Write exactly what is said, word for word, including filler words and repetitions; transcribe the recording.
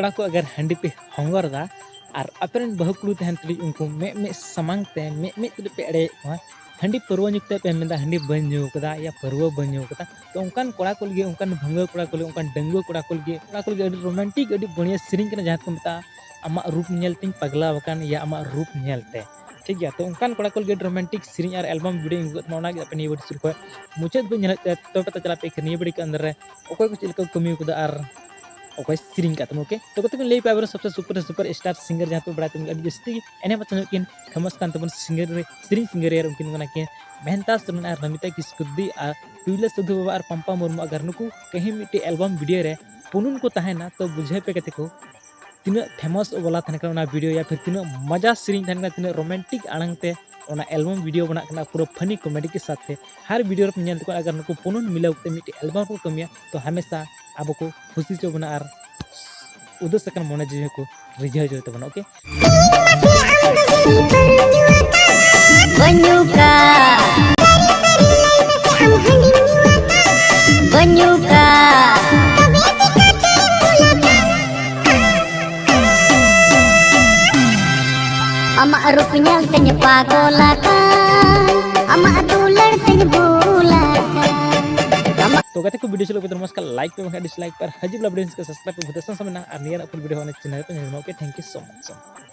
ᱟᱠᱚ ᱟᱜᱟᱨ ᱦᱟᱺᱰᱤ ᱯᱮ ᱦᱚᱸᱜᱚᱨ ᱮᱫᱟ ᱟᱨ ᱟᱯᱮ ᱨᱮᱱ ᱵᱟᱹᱦᱩ ᱠᱩᱲᱤ ᱛᱟᱦᱮᱱ ᱛᱩᱞᱩᱡ ᱩᱱᱠᱩ ᱢᱮᱫ ᱢᱮᱫ ᱥᱟᱢᱟᱝ ᱛᱮ ᱢᱮᱫ ᱢᱮᱫ ᱛᱩᱞᱩᱡ ᱯᱮ ᱮᱲᱮᱭᱮᱫ ᱠᱚᱣᱟ, ᱦᱟᱺᱰᱤ ᱯᱟᱹᱨᱣᱟᱹ ᱧᱩ ᱠᱟᱛᱮ ᱯᱮ ᱢᱮᱱᱫᱟ ᱦᱟᱺᱰᱤ ᱵᱟᱹᱧ ᱧᱩ ᱠᱟᱫᱟ ᱭᱟ ᱯᱟᱹᱨᱣᱟᱹ ᱵᱟᱹᱧ ᱧᱩ ᱠᱟᱫᱟ᱾ ᱛᱚ ᱚᱱᱠᱟᱱ ᱠᱚᱲᱟ ᱠᱚ ᱞᱟᱹᱜᱤᱫ, ᱚᱱᱠᱟᱱ ᱵᱷᱟᱹᱝᱜᱟᱹ ᱠᱚᱲᱟ ᱠᱚ ᱞᱟᱹᱜᱤᱫ, ᱚᱱᱠᱟᱱ ᱰᱟᱺᱜᱩᱣᱟᱹ ᱠᱚᱲᱟ ᱠᱚ ᱞᱟᱹᱜᱤᱫ, ᱚᱱᱟ ᱠᱚ ᱞᱟᱹᱜᱤᱫ ᱟᱹᱰᱤ ᱨᱳᱢᱟᱱᱴᱤᱠ, ᱟᱹᱰᱤ ᱵᱟᱹᱲᱤᱭᱟ ᱥᱮᱨᱮᱧ ᱠᱟᱱᱟ ᱡᱟᱦᱟᱸ ᱫᱚᱠᱚ ᱢᱮᱛᱟᱜᱼᱟ ᱟᱢᱟᱜ ᱨᱩᱯ ᱧᱮᱞ ᱛᱤᱧ ᱯᱟᱜᱽᱞᱟ ᱟᱠᱟᱱ ᱭᱟ ᱟᱢᱟᱜ ᱨᱩᱯ ᱧᱮᱞ ᱛᱮ᱾ ᱴᱷᱤᱠ ᱜᱮᱭᱟ, ᱛᱚ ᱚᱱᱠᱟᱱ ᱠᱚᱲᱟ ᱠᱚ ᱞᱟᱹᱜᱤᱫ ᱨᱳᱢᱟᱱᱴᱤᱠ ᱥᱮᱨᱮᱧ ᱟᱨ ᱮᱞᱵᱟᱢ ᱵᱷᱤᱰᱤᱭᱳᱧ ᱟᱹᱜᱩ ᱠᱟᱜ ᱛᱟᱵᱚᱱᱟ, ᱚᱱᱟ ᱜᱮ ᱟᱯᱮ ᱱᱤᱭᱟᱹ ᱵᱷᱤᱰᱤᱭᱳ ᱥᱩᱨ ᱠᱷᱚᱱ ᱢᱩᱪᱟᱹᱫ ᱫᱷᱟᱹᱵᱤᱡ ᱧᱮᱞ ᱦᱩᱭᱩᱜ ᱛᱟᱭᱟ᱾ ᱛᱚᱵᱮ ᱯᱮ ᱪᱟᱞᱟᱜ ᱯᱮ ᱱᱤᱭᱟᱹ ᱵᱷᱤᱰᱤᱭᱳ ᱠᱚ ᱟᱱᱫᱟᱨ ᱨᱮ ᱚᱠᱚᱭ ᱠᱚ ᱪᱮᱫ ᱞᱮᱠᱟ ᱠᱚ ᱠᱟᱹᱢᱤ ᱠᱟᱫᱟ ᱟᱨ ᱚᱠᱚᱭ ᱥᱮᱨᱮᱧ ᱠᱟᱫ ᱛᱟᱵᱚᱱᱟ, ᱳᱠᱮ? ᱛᱚ ᱠᱚᱛᱮ ᱠᱤᱱ ᱞᱟᱹᱭ ᱯᱮ ᱟᱵᱚᱨᱮᱱ ᱥᱚᱵᱥᱮ ᱥᱩᱯᱟᱨ ᱥᱩᱯᱟᱨ ᱥᱴᱟᱨ ᱥᱤᱝᱜᱟᱨ ᱡᱟᱦᱟᱸ ᱯᱮ ᱵᱟᱲᱟᱭ ᱛᱟᱵᱚᱱ ᱟᱹᱰᱤ ᱡᱟᱹᱥᱛᱤ ᱜᱮ ᱮᱱᱮᱡ ᱯᱟᱥᱮ ᱧᱚᱜ ᱠᱤᱱ ᱯᱷᱮᱢᱟᱥ ᱠᱟᱱ ᱛᱟᱵᱚᱱ ᱥᱤᱝᱜᱟᱨ ᱨᱮ ᱥᱮᱨᱮᱧ ᱥᱤᱝᱜᱟᱨᱤᱭᱟᱹ ᱩᱱᱠᱤᱱ ᱠᱟᱱᱟ ᱠᱤᱱ ᱢᱮᱦᱮᱱᱛᱟ ᱥᱚᱨᱮᱱ ᱟᱨ ᱱᱚᱢᱤᱛᱟ ᱠᱤᱥᱠᱩ ᱫᱤ ᱟᱨ ᱴᱩᱭᱞᱟᱹ ᱥᱟᱹᱫᱷᱩ ᱵᱟᱵᱟ ᱟᱨ ᱯᱟᱢᱯᱟ ᱢᱩᱨᱢᱩ᱾ ᱟᱜᱟᱨ ᱱᱩᱠᱩ ᱠᱟᱹᱦᱤ ᱢᱤᱫᱴᱮᱡ ᱮᱞᱵᱟᱢ ᱵᱷᱤᱰᱤᱭᱳ ᱨᱮ ᱯᱩᱱᱩᱱ ᱠᱚ ᱛᱟᱦᱮᱱᱟ ᱛᱚ ᱵᱩᱡᱷᱟᱹᱣ ᱯᱮ ᱜᱟᱛᱮ ᱠᱚ ᱛᱤᱱᱟᱹᱜ ᱯᱷᱮᱢᱟᱥ ᱵᱟᱞᱟ ᱛᱟᱦᱮᱸ ᱠᱟᱱᱟ ᱚᱱᱟ ᱵᱷᱤᱰᱤᱭᱳ ᱭᱟ ᱯᱷᱤᱨ ᱛᱤᱱᱟᱹᱜ ᱢᱚᱡᱟ ᱥᱮᱨᱮᱧ ᱛᱟᱦᱮᱸ ᱠᱟᱱᱟ, ᱛᱤᱱᱟᱹᱜ ᱨᱳᱢᱟᱱᱴᱤᱠ ᱟᱲᱟᱝ ᱛᱮ ᱚᱱᱟ ᱮᱞᱵᱟᱢ ᱵᱷᱤᱰᱤᱭᱳ ᱵᱮᱱᱟᱜ ᱠᱟᱱᱟ ᱯᱩᱨᱟᱹ ᱯᱷᱟᱱᱤ ᱠᱚᱢᱮᱰᱤ ᱠᱮ ᱥᱟᱛᱷ ᱛᱮ᱾ ᱦᱟᱨ ᱵᱷᱤᱰᱤᱭᱳ ᱨᱮᱯᱮ ᱧᱮᱞ ᱛᱟᱠᱚᱣᱟ ᱟᱜᱟᱨ ᱱᱩᱠᱩ ᱯᱩᱱᱩᱱ ᱢᱤᱞᱟᱹᱣ ᱠᱟᱛᱮ ᱢᱤᱫᱴᱮᱡ ᱮᱞᱵᱟᱢ ᱠᱚ ᱠᱟᱹᱢᱤᱭᱟ ᱛᱚ ᱦᱟᱢᱮᱥᱟ ᱟᱵᱚ ᱠᱚ ᱠᱷᱩᱥᱤ ᱦᱚᱪᱚ ᱵᱚᱱᱟ ᱟᱨ ᱩᱫᱟᱹᱥ ᱟᱠᱟᱱ ᱢᱚᱱᱮ ᱡᱤᱣᱤ ᱦᱚᱸᱠᱚ ᱨᱤᱡᱷᱟᱹᱣ ᱦᱚᱪᱚᱭ ᱛᱟᱵᱚᱱᱟ, ᱳᱠᱮ? ᱵᱟᱹᱧ ᱧᱩ ᱠᱟᱜ᱾ ᱵᱟᱹᱧ ᱧᱩ ᱠᱟᱜ᱾ ᱟᱢᱟᱜ ᱨᱩᱯ ᱧᱮᱞ ᱛᱮᱧ ᱯᱟᱜᱚᱞ ᱟᱠᱟᱱ, ᱟᱢᱟᱜ ᱫᱩᱞᱟᱹᱲ ᱛᱮᱧ ᱵᱩᱞ ᱟᱠᱟᱱ᱾ ᱛᱚ ᱜᱟᱛᱮ ᱠᱚ ᱵᱷᱤᱰᱤᱭᱳ ᱪᱟᱹᱞᱩ ᱠᱟᱛᱮ ᱢᱚᱡᱽ ᱠᱟᱜ ᱞᱟᱭᱤᱠ ᱯᱮ ᱵᱟᱝᱠᱷᱟᱱ ᱰᱤᱥᱞᱟᱭᱤᱠ ᱯᱮ ᱟᱨ ᱦᱤᱡᱩᱜ ᱞᱟ ᱵᱷᱤᱰᱤᱭᱳ ᱥᱟᱵᱥᱠᱨᱟᱭᱤᱵ ᱯᱮ ᱵᱷᱩᱛᱟᱹ ᱥᱟᱶ ᱢᱮᱱᱟᱜᱼᱟ ᱟᱨ ᱱᱤᱭᱟᱹ ᱨᱮᱱᱟᱜ ᱯᱷᱩᱞ ᱵᱷᱤᱰᱤᱭᱳ ᱦᱚᱸ ᱚᱱᱟ ᱪᱮᱱᱮᱞ ᱨᱮ ᱯᱮ ᱧᱮᱞ ᱧᱟᱢᱟ, okay? Thank you so much, so much.